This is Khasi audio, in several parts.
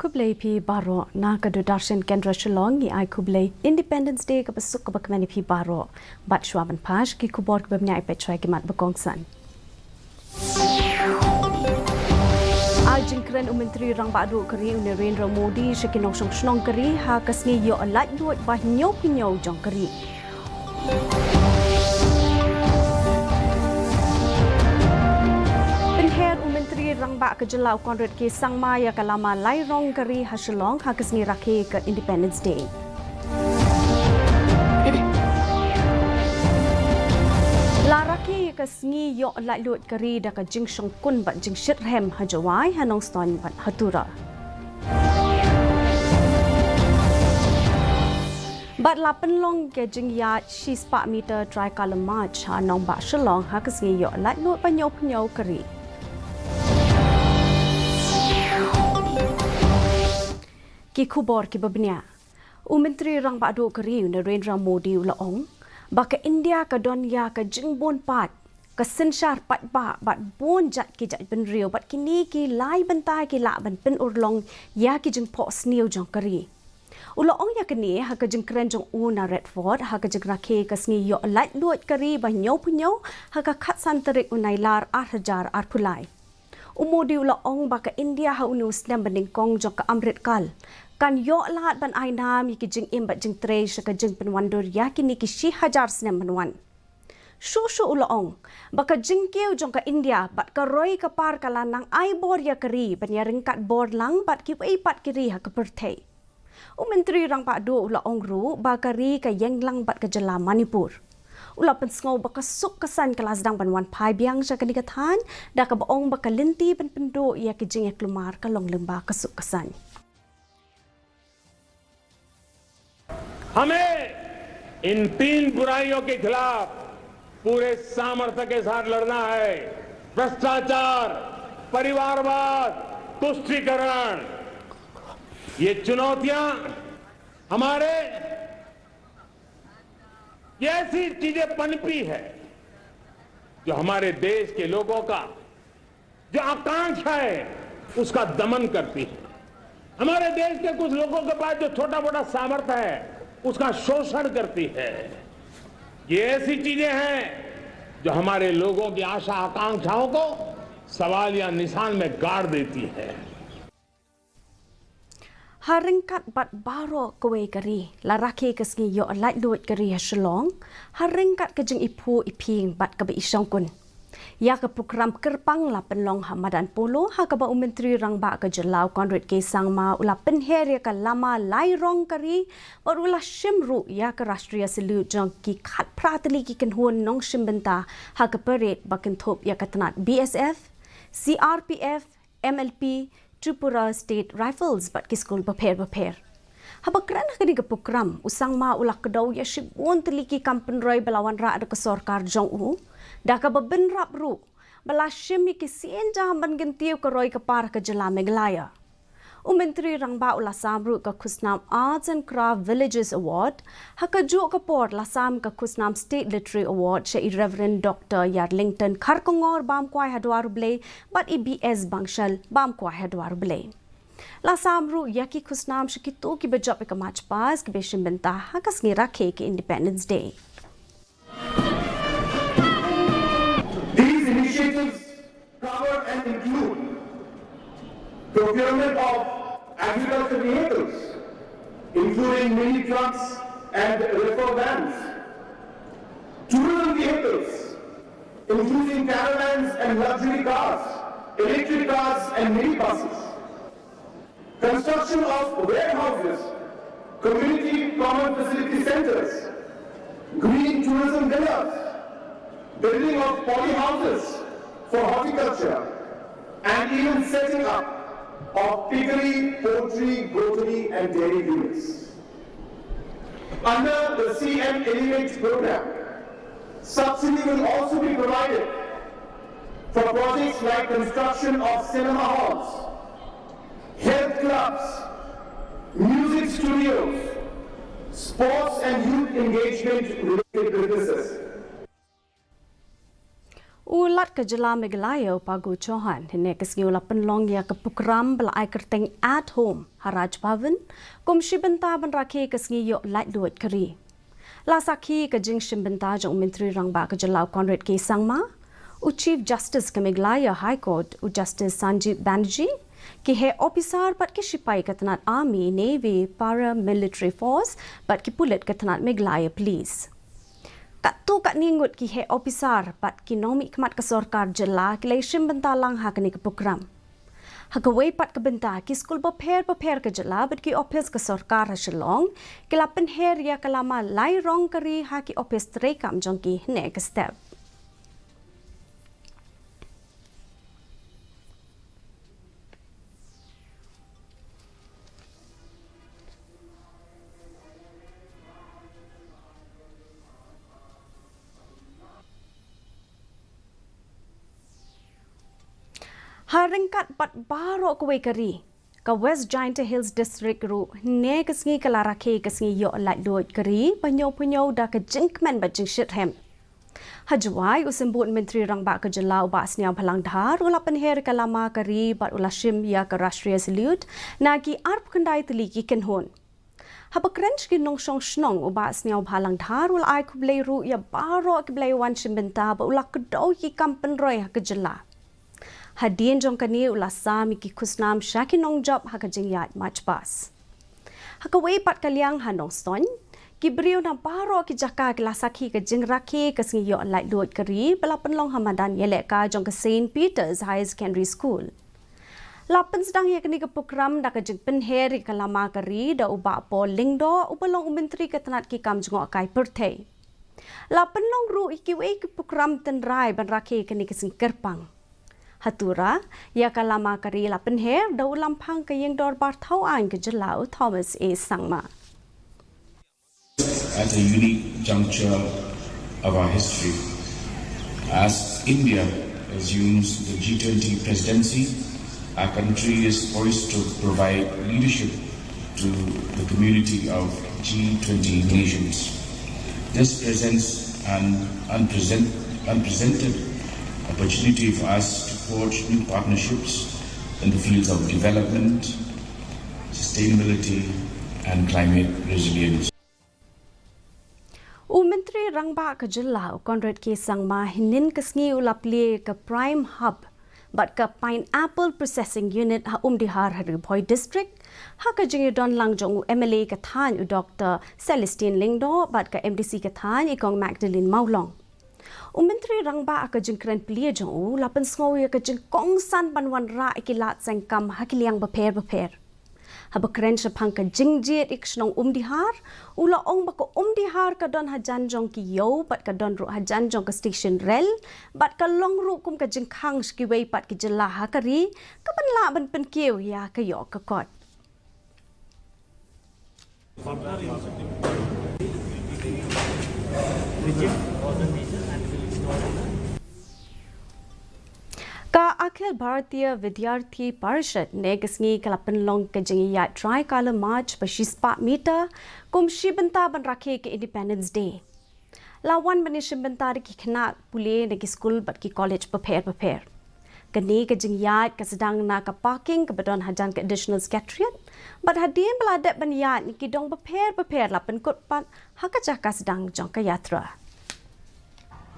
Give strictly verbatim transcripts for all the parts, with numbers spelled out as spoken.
Khublei phi baroh, na ka Doordarshan Kendra Shillong ngi ai khublei Independence Day kaba suk kaba kmen ïa phi baroh. Bad shuwa ban phai sha ki khubor kiba bniah, peit shuwa ki mat ba kongsan. Ai jingkren u Myntri Rangbah Duh ka ri u Narendra Modi sha ki nongshong shnong ka ri ha ka sngi ïoh laitluid ba hynñiewphew hynñiew jong ka ri. Pynher u Myntri Rangbah ka jylla u Conrad K Sangma ïa ka lama lai rong ka ri ha Shillong ha ka sngi rakhe ka Independence Day. La rakhe ïa ka sngi ïoh laitluid ka ri da ka jingshongkun bad jingshitrhem ha Jowai, ha Nongstoiñ bad ha Tura. Bad la pynlong ka jingïaid shispah meter Tricolor March ha nongbah Shillong ha ka sngi ïoh laitluid ba hynñiewphew hynñiew ka ri. Ki khubor kiba bniah. U Myntri Rangbah Duh ka ri u Narendra Modi u la ong ba ka India ka don ïa ka jingbun paid, ka synshar paidbah bad bun jait ki jaitbynriew, bad kine ki lai bynta ki lah ban pynurlong ïa ki jingphohsniew jong ka ri. U la ong ïa kane ha ka jingkren jong u na Red Fort ha ka jingrakhe ka sngi ïoh laitluid ka ri ba hynñiewphew hynñiew ha ka khatsan tarik u Nailar ar hajar arphew lai. U Modi u la ong ba ka India ha une u snem banyngkong jong ka Amrit Kal kan ïoh lad ban ai nam ïa ki jingim bad jingtrei sha ka jingpynwandur ïa kine ki shi hajar snem ban wan. Shuh shuh u la ong ba ka jingkiew jong ka India bad ka roi ka par ka la nang ai bor ïa ka ri ban ïaryngkat bor lang bad kiwei pat ki ri ha ka pyrthei. U Myntri Rangbah Duh u la ong ruh ba ka ri ka ïeng lang bad ka jylla Manipur. U la pynsngew ba ka suk ka saiñ ka la sdang ban wan phai biang sha kane ka thaiñ, da kaba ong ba ka lynti ban pynduh ïa ki jingïaklumar ka long lyngba ka suk ka saiñ. हमें इन तीन बुराइयों के खिलाफ पूरे सामर्थ्य के साथ लड़ना है। भ्रष्टाचार, परिवारवाद, तुष्टीकरण, ये चुनौतियां हमारे, ये ऐसी चीजें पनपी है जो हमारे देश के लोगों का जो आकांक्षा है, उसका दमन करती है। हमारे देश के कुछ लोगों के पास जो छोटा मोटा सामर्थ्य है, उसका शोषण करती है। ये ऐसी चीजें हैं जो हमारे लोगों की आशा आकांक्षाओं को सवालिया निशान में गाड़ देती है। Ha ryngkat bad baroh kawei ka ri, la rakhe ka sngi ïoh laitluid ka ri ha Shillong ha ryngkat ka jingiphuh iphieng bad kaba ishongkun. Ïa ka prokram kyrpang la pynlong ha madan Polo, ha kaba u Myntri Rangbah ka jylla u Conrad K Sangma u la pynher ïa ka lama lai rong ka ri, bad u la shim ruh ïa ka Rashtriya Salute jong ki khatphra tylli ki kynhun nongshim bynta ha ka parade ba kynthup ïa ka tnat B S F, C R P F, M L P, Tripura State Rifles bad ki skul bapher bapher. Haba kren ha kane ka prokram, u Sangma u la kdew ïa shibun tylli ki kam pynroi ba la wanrah da ka sorkar jong u, da kaba bynrap ruh ba la shim ïa ki sien jam ban kyntiew ka roi ka par ka jylla Meghalaya. U Myntri Rangbah u la sam ruh ka Khusnam Arts and Craft Villages Award, ha kajuh ka por la sam ka Khusnam State Literary Award sha i Reverend Doctor Yarlington Kharkongor Bamkwai Hadwar U Blei bad i B S Bangshal Bamkwai Hadwar U Blei. La sam ruh ïa ki khusnam sha kito kiba jop ïa ka March Past kiba shim bynta ha ka sngi rakhe ka Independence Day. These initiatives cover and include procurement of agriculture vehicles, including mini trucks and reefer vans, tourism vehicles, including caravans and luxury cars, electric cars and minibuses, construction of warehouses, community common facility centers, green tourism villas, building of poly houses for horticulture, and even setting up of piggery, poultry, goatery, and dairy units. Under the C M Elevate program, subsidy will also be provided for projects like construction of cinema halls, health clubs, music studios, sports and youth engagement related businesses. U Lat ka jylla Meghalaya u Pagoo Chauhan, hynne ka sngi u la pynlong ïa ka prokram ba la ai kyrteng At Home ha Raj Bhavan kum shi bynta ban rakhe ka sngi ïoh laitluid ka ri. La sakhi ka jingshim bynta jong u Myntri Rangbah ka jylla u Conrad K Sangma, u Chief Justice ka Meghalaya High Court u Justice Sanjib Banerjee, ki heh ophisar bad ki shipai ka tnat Army, Navy, Para Military Force bad ki pulit ka tnat Meghalaya Police. Katto katne ngut ki heh ophisar bad ki nongmihkhmat ka sorkar jylla ki la ïashim bynta lang ha kane ka prokram. Ha kawei pat ka bynta, ki skul bapher bapher ka jylla bad ki ophis ka sorkar ha Shillong ki la pynher ïa ka lama lai rong ka ri ha ki ophis treikam jong ki hynne ka step. Ha ryngkat bad baroh kawei ka ri, ka West Jaintia Hills District ruh hynne ka sngi ka la rakhe ka sngi ïoh laitluid ka ri ba hynñiewphew hynñiew da ka jingkmen bad jingshitrhem. Ha Jowai, u Symbud Myntri Rangbah ka jylla u Bah Sniawbhalang Dhar u la pynher ka lama ka ri bad u la shim ïa ka Rashtriya Salute na ki arphew khyndai tylli ki kynhun. Haba kren sha ki nongshong shnong, u Bah Sniawbhalang Dhar u la ai khublei ruh ïa baroh kiba la wan shim bynta bad u la kdew ïa ki kam pynroi ha ka jylla. Hadien jong kane u la sam ïa ki khusnam sha ki nongjop ha ka jingïaid March Past. Ha kawei pat ka liang ha Nongstoiñ, ki briew na baroh ki jaka ki la sakhi ka jingrakhe ka sngi ïoh laitluid ka ri ba la pynlong ha madan ïalehkai jong ka Saint Peter's Higher Secondary School. La pynsdang ïa kane ka prokram da ka jingpynher ïa ka lama ka ri da u Bah Paul Lyngdoh uba long u Myntri ka tnat ki kam jngohkai pyrthei. La pynlong ruh ïa kiwei ki prokram tynrai ban rakhe kane ka sngi kyrpang. Ha Tura, ïa ka lama ka ri la pynher da u Lamphang ka Ïing Dorbar Thaw Aiñ ka jylla u Thomas A Sangma. At a unique juncture of our history, as India assumes the G twenty presidency, our country is poised to provide leadership to the community of G twenty nations. This presents an unpresent-, unprecedented opportunity for us to forge new partnerships in the fields of development, sustainability, and climate resilience. U Myntri Rangbah ka jylla u Conrad K Sangma hynnin ka sngi u la plie ka Prime Hub bad ka Pineapple Processing Unit ha Umdihar ha Ri Bhoi District, ha ka jingïadon lang jong u M L A ka thaiñ u Doktor Celestine Lyngdoh bad ka M D C ka thaiñ i Kong Magdalene Mawlong. U Myntri Rangbah ha ka jingkren plie jong u la pynsngew ïa ka jingkongsan ban wanrah ïa ki lad seng kam ha ki liang bapher bapher. Haba kren shaphang ka jingjied ïa ka shnong Umdihar, u la ong ba ka Umdihar ka don hajan jong ki ïew bad ka don ruh hajan jong ka station rel bad ka long ruh kum ka jingkhang sha kiwei pat ki jylla ha ka ri kaban lah ban pynkiew ïa ka ïoh ka kot. Ka Akhil Bharatiya Vidyarthi Parishad hynne ka sngi ka la pynlong ka jingïaid Tricolor March ba shispah meter kum shi bynta ban rakhe ka Independence Day. La wan ban ïashim bynta da ki khynnah pule na ki skul bad ki college bapher bapher. Kane ka jingïaid ka sdang na ka parking kaba don hajan ka Additional Secretariat bad hadien ba la dep ban ïaid na ki dong bapher bapher la pynkut pat ha ka jaka sdang jong ka yatra.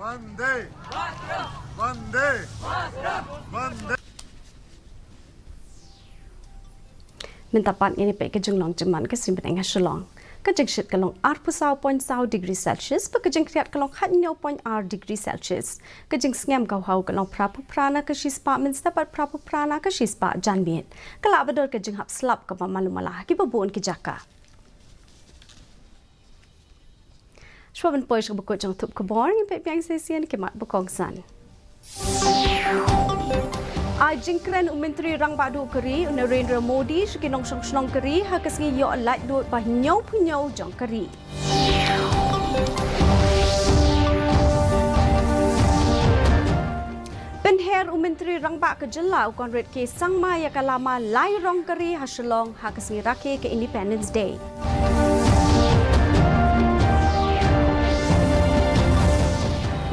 Vande Mataram! Vande Mataram! Vande. Mynta pat ngin ïa peit ka jinglong jingman ka sien bneng ha Shillong. Ka jingshit ka long arphew saw point saw degree Celsius, bad ka jingkhriat ka long khathynñiew point ar degree Celsius. Ka jingsngem ka hau ka long phraphew phra na ka shispah mynstep bad phraphew phra na ka shispah janmiet. Ka lah ba don ka jinghap slap kaba malu mala ha kiba bun ki jaka. Shuwa ban poi sha kaba kut jong thup khubor, ngin peit biang shisien ki mat ba kongsan. Ai jingkren u Myntri Rangbah Duh ka ri u Narendra Modi sha ki nongshong shnong ka ri ha ka sngi ïoh laitluid ba hynñiewphew hynñiew jong ka ri. Pynher u Myntri Rangbah ka jylla u Conrad K Sangma ïa ka lama lai rong ka ri ha Shillong ha ka sngi rakhe ka Independence Day.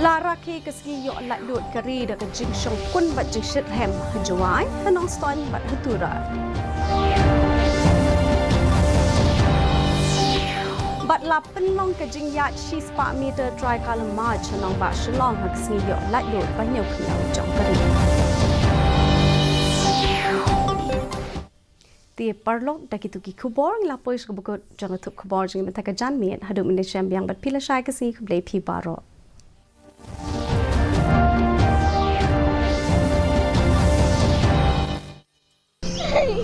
La rakhe ka sngi ïoh laitluid ka ri da ka jingshongkun bad jingshitrhem ha Jowai, ha Nongstoiñ bad ha Tura. Bad la pynlong ka jingïaid shispah meter Tricolor March ha nongbah Shillong ha ka sngi ïoh laitluid ba hynñiewphew jong ka ri. Te paralok, da kito ki khubor ngi la poi sha kaba kut jong ka thup khubor jong ngi mynta ka janmiet. Haduh mynne shem biang bad phi lashai ka sngi, khublei phi baroh.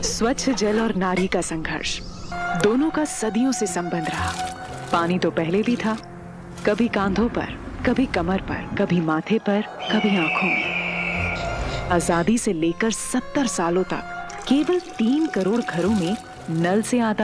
स्वच्छ जल और नारी का संघर्ष, दोनों का सदियों से संबंध रहा। पानी तो पहले भी था, कभी कांधों पर, कभी कमर पर, कभी माथे पर, कभी आंखों में। आजादी से लेकर सत्तर सालों तक केवल तीन करोड़ घरों में नल से आता